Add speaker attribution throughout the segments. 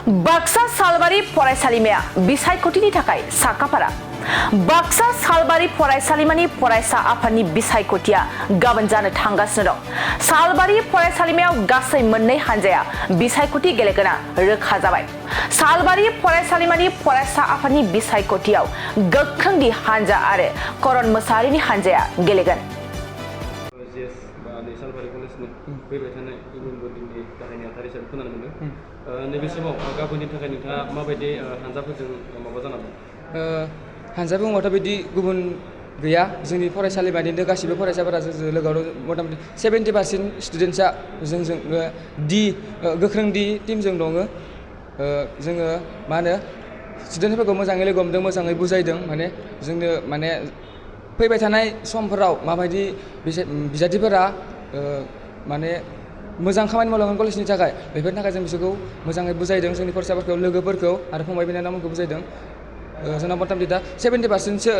Speaker 1: बाक्सा सालबारि फरायसालिमाया बिसायख'थिनि थाखाय साखाफारा। बाक्सा सालबारि फरायसालिमानि फरायसा आफादनि बिसायख'थिया गाबोन जानो थांगासिनो दं। सालबारि फरायसालिमायाव गासै मोननै हानजाया बिसायख'थि गेलेगोना रोखा जाबाय। सालबारि फरायसालिमानि फरायसा आफादनि बिसायख'थियाव गोख्रोंदि हानजा आरो करन मोसाहारिनि हानजाया गेलेगोन।
Speaker 2: सालबारि कलेजनि फैबाय थानाय इउनियन बडिनि गाहाय नेहाथारि हिसाबै खोनानो मोनदों। नैबे समाव गाबोननि थाखाय नोंथाङा माबायदि हानजाफोरजों माबा जानांगौ?
Speaker 3: हानजा बुङोबाथ' बिदि गुबुन गैया। जोंनि फरायसालिमानिनो गासिबो फरायसाफोरा जोंजों लोगोआव मथा-मथि 70% स्टुडेन्टसा जोंजों गोख्रों टिमजों दङ। जोङो मा होनो स्टुडेन्टफोरखौ मोजाङै लोगो हमदों, मोजाङै बुजायदों। जोंनो फैबाय थानाय समफोराव माबायदि बिजाथिफोरा मोजां खामानि मावलांगोन कलेजनि थाखाय, बेफोरनि थाखाय जों बिसोरखौ मोजाङै बुजायदों। जोंनि फरायसाफोरखौ, लोगोफोरखौ आरो फंबाय बिनानावमोनखौ बुजायदों। जोंनाव मथा-मथि दा 70%सो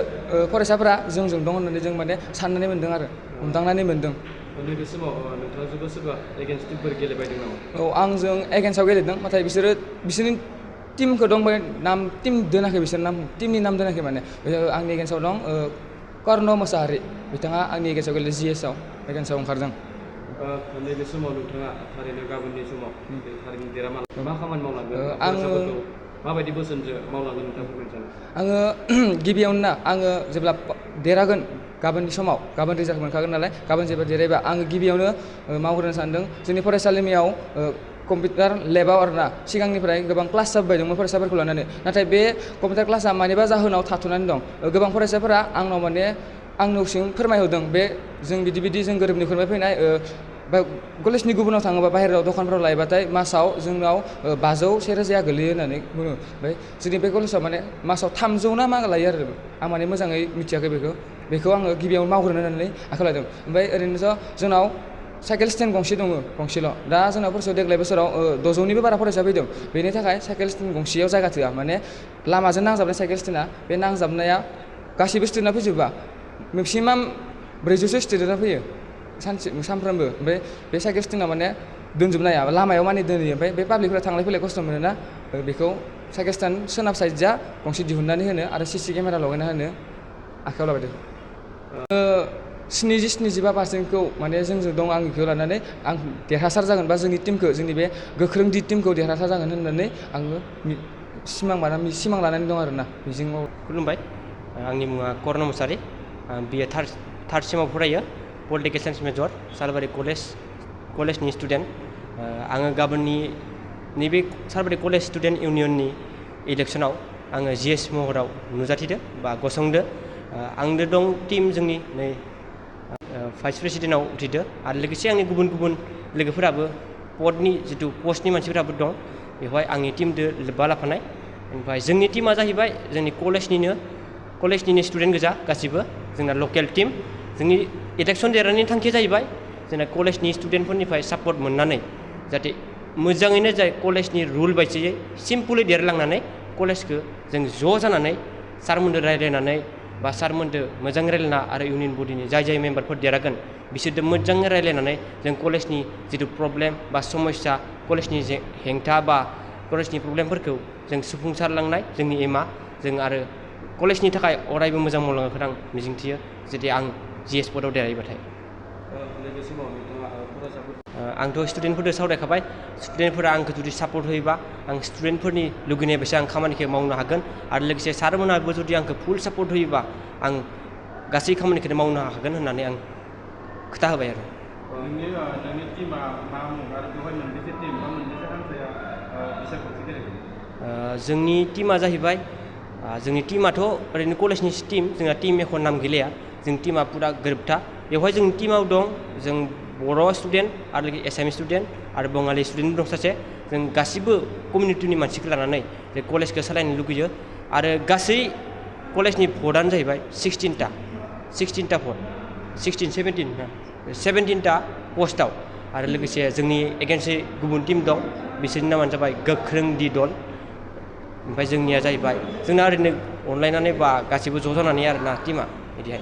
Speaker 3: फरायसाफोरा जोंजों दं होननानै जों साननानै मोन्दों आरो हमदांनानै मोन्दों।
Speaker 2: नैबे समाव नोंथाङा सोरबा एगेन्स्ट टिमफोर गेलेबायदों नामा?
Speaker 3: औ, आंजों एगेन्स्टआव गेलेदों। नाथाय बिसोरनि टिमखौ दं, टिम दोनाखै, टिमनि नाम दोनाखै। आंनि एगेन्स्टआव दं कर्ण मोसाहारि, बिथाङा आंनि एगेन्स्टआव गेलेदों, GS आव एगेन्स्टआव ओंखारदों।
Speaker 2: नैबे समाव नोंथाङा थारैनो गाबोननि समाव थारैनो देरहामालांगोन, मा खामानि मावलांगोन,
Speaker 3: आङो
Speaker 2: माबायदि बोसोनजों मावलांगोन नोंथाङा फोरमायनो सानो?
Speaker 3: आङो गिबियावनो जेब्ला देरहागोन, गाबोन रिजाल्ट मोनखागोन नालाय, गाबोन जेब्ला देरहायोबा आङो गिबियावनो मावग्रोनो सानदों जोंनि फरायसालिमायाव कम्पिउटार लेबाव आरोना। सिगांनिफ्राय गोबां क्लास जाबाय दंमोन फरायसाफोरखौ लानानै, नाथाय बे कम्पिउटार क्लासआ मानिबा जाहोनाव थाथ'नानै दं। गोबां फरायसाफोरा आंनावसिम फोरमायहरदों, जों बिदि जों गोरिबनिफ्राय फैनाय कलेजनि गुबुनाव थाङोबा, बाहेरायाव दखानफोराव लायोबाथाय मासाव जोंनाव 500-1000 गोलैयो होननानै बुङो। ओमफ्राय जोंनि बे कलेजाव मासाव 300 ना मा लायो आरो। आं मोजाङै मिथियाखै बेखौ आङो गिबियावनो मावग्रोनो होननानै आखायाव लादों। ओमफ्राय ओरैनोथ' जोंनाव साइकेल स्टेन्ड गंसेल'। दा जोंनाव देग्लाय बोसोराव 600निबो बारा फरायसा फैदों। बेनि थाखाय साइकेल स्टेन्ड गंसेयाव जायगा थोआ। लामाजों नांजाबनाय साइकेल स्टेन्डआ, बे नांजाबनाया गासिबो स्टुडेन्टआ फैजोबा, मेक्सिमाम 400 स्टुडेन्टआ फैयो सानफ्रोमबो। ओमफ्राय बे साइकेल स्टेन्डआव दोनजोबनो हाया, लामायाव दोनहैयो। ओमफ्राय बे पाब्लिकफोरा थांलाय फैलाय खस्थ' मोनोना, बेखौ साइकेल स्टेन्ड सोनाब साइडजा गंसे दिहुननानै होनो आरो CC केमेरा लगायना होनो आखायाव लाबाय दं। 70-75%खौ जोंजों दं। आं बेखौ लानानै आं देरहासार जागोन, बा जोंनि टिमखौ, जोंनि बे गोख्रों टिमखौ देरहासार जागोन होननानै आङो सिमां लानानै दं आरोना, मिजिङाव।
Speaker 4: खुलुमबाय, आंनि मुङा कर्ण मोसाहारि। बिए थार्ड सेमाव फरायो, पलिटिकेल साइन्स मेजर, सालबारि कलेजनि स्टुडेन्ट। आङो गाबोननि नैबे सालबारि कलेज स्टुडेन्ट इउनियननि इलेक्सनाव आङो GS महराव नुजाथिदो बा गसंदो। आंनो दं टिम, जोंनि नै भाइस प्रेसिडेन्टआव उथ्रिदो, आरो लोगोसे आंनि गुबुन लोगोफोराबो पस्टनि मानसिफोराबो दं बेवहाय, आंनि टिमजों लोब्बा लाफानाय। ओमफ्राय जोंनि टिमा जाहैबाय जोंनि कलेजनिनो स्टुडेन्ट गोजा गासिबो, जोंना लकेल टिम। जोंनि इलेक्सन देरहानायनि थांखिया जाहैबाय जोंना कलेजनि स्टुडेन्टफोरनिफ्राय सापर्ट मोननानै जाहाथे मोजाङैनो जाय कलेजनि रुल बायदियै सिम्पलै देरलांनानै कलेजखौ जों ज' जानानै सारमोनजों रायज्लायनानै, बा सारमोनजों मोजाङै रायज्लायना, आरो इउनियन बडिनि जाय मेम्बारफोर देरहागोन बिसोरजों मोजाङै रायज्लायनानै जों कलेजनि जिथु प्रब्लेम बा समस्या, कलेजनि हेंथा बा कलेजनि प्रब्लेमफोरखौ जों सुफुंसारलांनाय जोंनि एमआ। जों आरो कलेजनि थाखाय अरायबो मोजां मावलांगोनखौ आं मिजिंथियो, जुदि आं GS पदआव देरहायोबाथाय। आंथ' स्टुडेन्टफोरजों सावरायखाबाय, स्टुडेन्टफोरा आंखौ जुदि सापर्ट होयोबा आं स्टुडेन्टफोरनि लुगैनाय बायदि आं खामानिखौ मावनो हागोन, आरो लोगोसे सारमोनहाबो जुदि आंखौ फुल सापर्ट होयोबा आं गासै खामानिखौनो मावनो हागोन होननानै आं खोथा होबाय आरो।
Speaker 2: नोंनि टिमा मा मुं, आरो बेवहाय मोनबेसे टिम बा मोनबेसे हानजाया बिसायख'थि गेलेगोन?
Speaker 4: जोंनि टिमा जाहैबाय, जोंनि टिमाथ' ओरैनो कलेजनि टिम, जोंहा टिम एख' नाम गैलाया। जोंनि टिमा पुरा गोरोबथा। बेवहाय जोंनि टिमाव दं जों बर' स्टुडेन्ट, आरो एसामिस स्टुडेन्ट, आरो बङालि स्टुडेन्ट दं सासे। जों गासिबो कमिउनिटिनि मानसिखौ लानानै जे कलेजखौ सालायनो लुगैयो। आरो गासै कलेजनि भटआनो जाहैबाय 16टा भट, 17टा पस्टआव। आरो लोगोसे जोंनि एगेन्स्ट गुबुन टिम दं, बिसोरनि नामानो जाबाय गोख्रों दल। ओमफ्राय जोंनिया जाहैबाय, जोंना ओरैनो अनलायनानै बा गासिबो ज' जानानै आरोना टिमा बिदिहाय।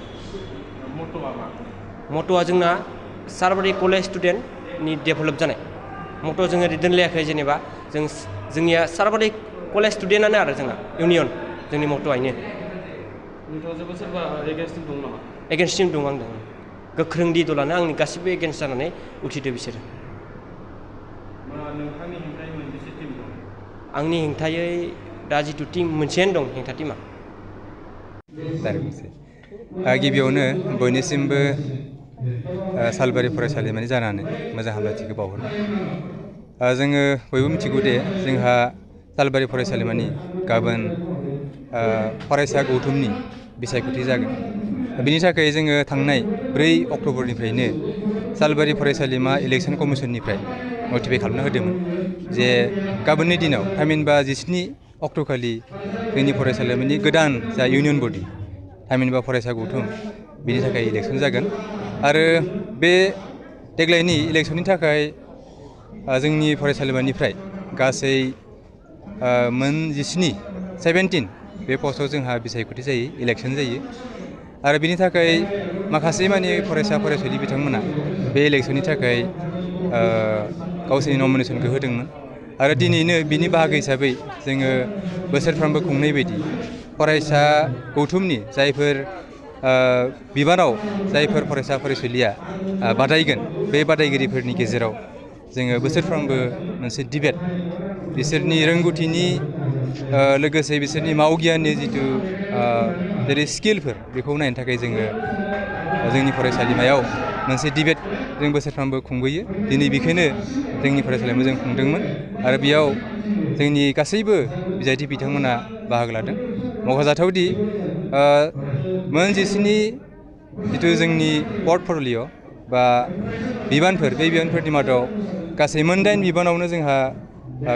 Speaker 4: मट'आ जोंना सालबारि कलेज स्टुडेन्टनि डेभेलप जानाय। मट' जों ओरै दोनलायाखै, जेनेबा जों जोंनिया सालबारि कलेज स्टुडेन्टआनो आरो जोंना इउनियन जोंनि मट'आनो
Speaker 2: नोंथाङा सोरबा एगेन्स्ट दं नामा
Speaker 4: एगेन्स्ट टिम दं आं दं गोख्रों दि दलानो आंनि गासिबो एगेन्स्ट जानानै उथिदो बिसोरो
Speaker 2: नोंथांनि हेंथायै मोनबेसे टिम दं
Speaker 4: आंनि हेंथायै दा जिथु टिम मोनसेयानो दं हेंथा टिमा
Speaker 5: गिबियावनो बयनिसिमबो सालबारि फरायसालिमानि जानानै मोजां हामलायथिखौ बावहरो जोङो बयबो मिथिगौ दे जोंहा सालबारि फरायसालिमानि गाबोन फरायसा गौथुमनि बिसायख'थि जागोन बिनि थाखाय जोङो थांनाय 4 अक्ट'बरनिफ्रायनो सालबारि फरायसालिमा इलेक्सन कमिसननिफ्राय नटिफाइ खालामना होदोंमोन जे गाबोननि दिनाव थामहिनबा 17 अक्ट'खालि जोंनि फरायसालिमानि गोदान जा इउनियन बडि थामहिनबा फरायसा गौथुम बिनि थाखाय इलेक्सन जागोन आरो बे देग्लायनि इलेक्सननि थाखाय जोंनि फरायसालिमानिफ्राय गासै मोन 17 बे पस्टआव जोंहा बिसायख'थि जायो इलेक्सन जायो आरो बिनि थाखाय माखासे माने फरायसा फरायसुलि बिथांमोना बे इलेक्सननि थाखाय गावसोरनि नमिनेसनखौ होदोंमोन आरो दिनैनो बिनि बाहागो हिसाबै जोङो बोसोरफ्रोमबो खुंनाय बायदि फरायसा गौथुमनि जायफोर बिबानाव जायफोर फरायसा फरायसुलिया बादायगोन बे बादायगिरिफोरनि गेजेराव जोङो बोसोरफ्रोमबो मोनसे डिबेट बिसोरनि रोंगौथिनि लोगोसे बिसोरनि मावगियाननि जिथु जेरै स्किलफोर बेखौ नायनो थाखाय जोङो जोंनि फरायसालिमायाव मोनसे डिबेट जों बोसोरफ्रोमबो खुंबोयो दिनै बेखौनो जोंनि फरायसालिमायाव जों खुंदोंमोन आरो बेयाव जोंनि गासैबो बिजाथि बिथांमोना बाहागो लादों मख'जाथावदि मोन 17 जिथु जोंनि पर्टफलिय' बा बिबानफोर बे बिबानफोरनि मादाव गासै मोन 8 बिबानावनो जोंहा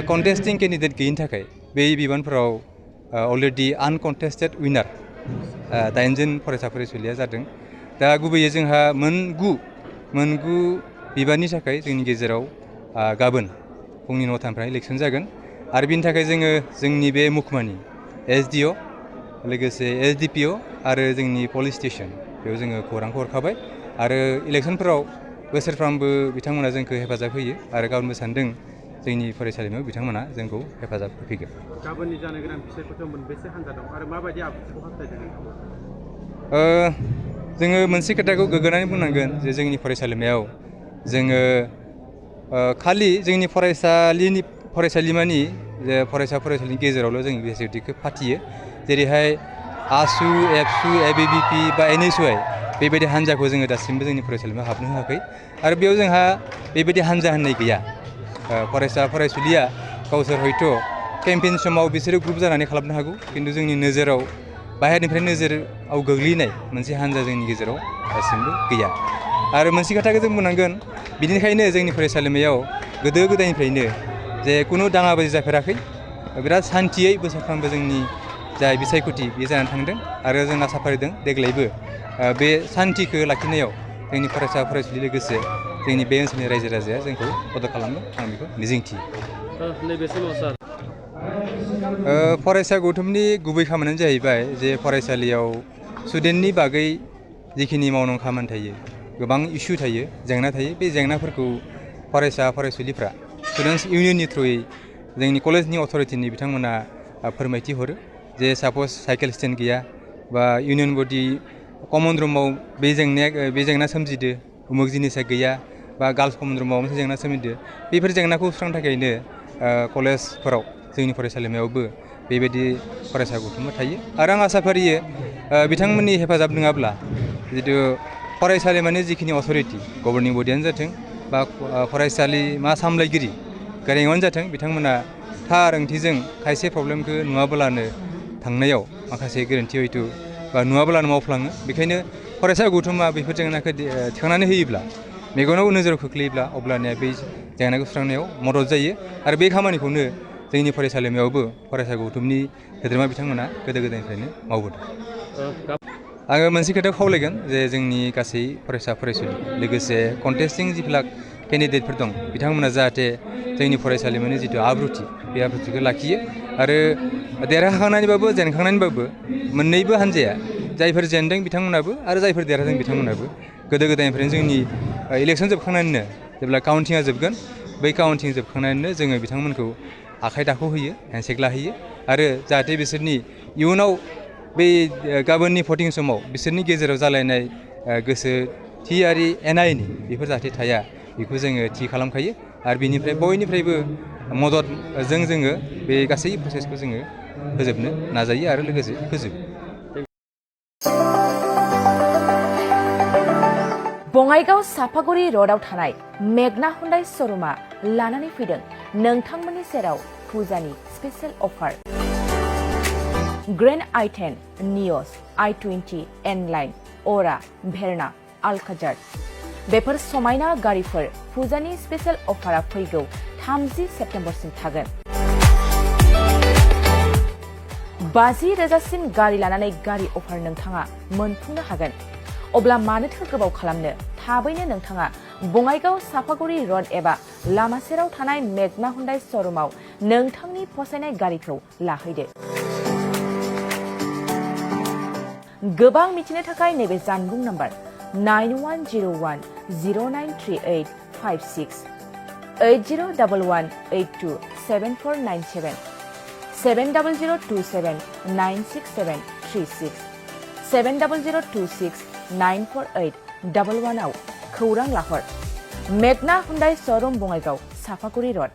Speaker 5: कन्टेस्टिं केन्डिडेट गैयिनि थाखाय बे बिबानफोराव अलरेडि आनकन्टेस्टेड उइनार 8 जन फरायसा फरायसुलिया जादों दा गुबैयै जोंहा मोन 9 बिबाननि थाखाय जोंनि गेजेराव गाबोन फुंनि 9टानिफ्राय इलेक्सन जागोन आरो बिनि थाखाय जोङो जोंनि बे मुखमानि SDO लोगोसे SDPO आरो जोंनि पुलिस स्टेसन बेयाव जोङो खौरांखौ हरखाबाय आरो इलेक्सनफोराव बोसोरफ्रोमबो बिथांमोना जोंखौ हेफाजाब होयो आरो गाबोनबो सानदों जोंनि फरायसालिमायाव बिथांमोना जोंखौ हेफाजाब होफैगोन
Speaker 2: गाबोननि जानो गोनां बिसायख'थियाव मोनबेसे हान्जा दं आरो माबायदि आब्रुथिखौ हास्थायदों
Speaker 5: जोङो मोनसे खोथाखौ गोग्गानानै बुंनांगोन जे जोंनि फरायसालिमायाव जोङो खालि जोंनि फरायसालिमानि जे फरायसा फरायसुलिनि गेजेरावल' जों बिसायख'थिखौ फाथियो जेरैहाय ASU, ABSU, ABVP बा NSY बेबायदि हान्जाखौ जोङो दासिमबो जोंनि फरायसालिमायाव हाबनो होआखै आरो बेयाव जोंहा बेबायदि हान्जा होननाय गैया फरायसा फरायसुलिया गावसोर हयथ' केम्पेइन समाव बिसोरो ग्रुप जानानै खालामनो हागौ खिन्थु जोंनि नोजोराव बाहेरनिफ्राय नोजोराव गोग्लैनाय मोनसे हान्जा जोंनि गेजेराव दासिमबो गैया आरो मोनसे खोथाखौ जों बुंनांगोन बिनिखायनो जोंनि फरायसालिमायाव गोदो गोदायनिफ्रायनो जे खुनु दाङाबाजि जाफेराखै बिराद सान्थियै बोसोरफ्रोमबो जोंनि जाय बिसायख'थि बे जानानै थांदों आरो जों आसा फारिदों देग्लायबो बे सान्थिखौ लाखिनायाव जोंनि फरायसा फरायसुलि लोगोसे जोंनि बे ओनसोलनि रायजो राजाया जोंखौ मदद खालामगोन आं बेखौ मिजिंथियो
Speaker 2: नैबे समाव सार
Speaker 5: फरायसा गौथुमनि गुबै खामानियानो जाहैबाय जे फरायसालियाव स्टुडेन्टनि बागै जिखिनि मावनांगौ खामानि थायो गोबां इस्यु थायो जेंना थायो बे जेंनाफोरखौ फरायसा फरायसुलिफ्रा स्टुडेन्टस इउनियननि थ्रुयै जोंनि कलेजनि अथ'रिटिनि बिथांमोना फोरमायथि हरो जे साप'ज साइकेल स्टेन्ड गैया बा इउनियन बडि कमन रुमाव बे जेंना सोमजिदो उमुक जिनिसा गैया बा गार्लस कमन रुमाव मोनसे जेंना सोमजिदो बेफोर जेंनाखौ सुस्रांनो थाखायनो कलेजफोराव जोंनि फरायसालिमायावबो बेबायदि फरायसा गौथुमा थायो आरो आं आसा फारियो बिथांमोननि हेफाजाब नङाब्ला जितु फरायसालिमानि जिखिनि अथ'रिटि गभर्निं बडियानो जाथों बा फरायसालिमा सामलायगिरि गारेङानो जाथों बिथांमोना थार ओंथिजों खायसे प्रब्लेमखौ नुवाब्लानो थांनायाव माखासे गोरोन्थि हयथ' बा नुवाब्लानो मावफ्लाङो बेखायनो फरायसा गौथुमा बेफोर जेंनाखौ थिखांनानै होयोब्ला मेगनाव नोजोराव खोख्लैयोब्ला अब्लानिया बै जेंनाखौ सुस्रांनायाव मदद जायो आरो बे खामानिखौनो जोंनि फरायसालिमायावबो फरायसा गौथुमनि सोद्रोमा बिथांमोना गोदो गोदायनिफ्रायनो मावबोदों आङो मोनसे खोथाखौ खावलायगोन जे जोंनि गासै फरायसा फरायसुलि लोगोसे कन्टेस्टिं जिफोर केन्डिडेटफोर दं बिथांमोना जाहाथे जोंनि फरायसालिमानि जिथु आब्रुथि बे आब्रुथिखौ लाखियो आरो देरहाखांनानैबाबो जेनखांनानैबाबो मोननैबो हान्जाया जायफोर जेनदों बिथांमोनाबो आरो जायफोर देरहादों बिथांमोनाबो गोदो गोदायनिफ्रायनो जोंनि इलेक्सन जोबखांनानैनो जेब्ला काउन्टिंआ जोबगोन बै काउन्टिं जोबखांनानैनो जोङो बिथांमोनखौ आखाइ दाख'होयो हेन्डसेक लाहोयो आरो जाहाथे बिसोरनि इयुनाव बै गाबोननि भटिं समाव बिसोरनि गेजेराव जालायनाय गोसोथियारि एना एनि बेफोर जाहाथे थाया बेखौ जोङो थि खालामखायो आरो बिनिफ्राय बयनिफ्रायबो मददजों जोङो बे गासै प्रसेसखौ जोङो फोजोबनो नाजायो आरो लोगोसे फोजोबो।
Speaker 1: बङाइगाव सापागुरि र'डआव थानाय मेगना हुन्डाइ श'रुमा लानानै फैदों नोंथांमोननि सेराव फुजानि स्पेशेल अफार। ग्रेन्ड i10, नियस, i20, N-लाइन, अरा, भेरना, आल्काजार बेफोर समायना गारिफोर फुजानि स्पेशेल अफारा फैगौ 30 सेप्तेम्बरसिम थागोन। 50,000सिम गारि लानानै गारि अफार नोंथाङा मोनफुंनो हागोन। अब्ला मानोथो गोबाव खालामनो थाबैनो नोंथाङा बङाइगाव सापागुरि र'ड एबा लामा सेराव थानाय मेगना हुन्डाइ श'रुमाव नोंथांनि फसायनाय गारिखौ लाहैदो। गोबां मिथिनो थाखाय नैबे जानबुं नम्बर 9101093856 8011827497 700279673 70026948111 आव खौरां लाहर। मेगना हुन्डाइ श'रुम बङाइगाव सापागुरि र'ड।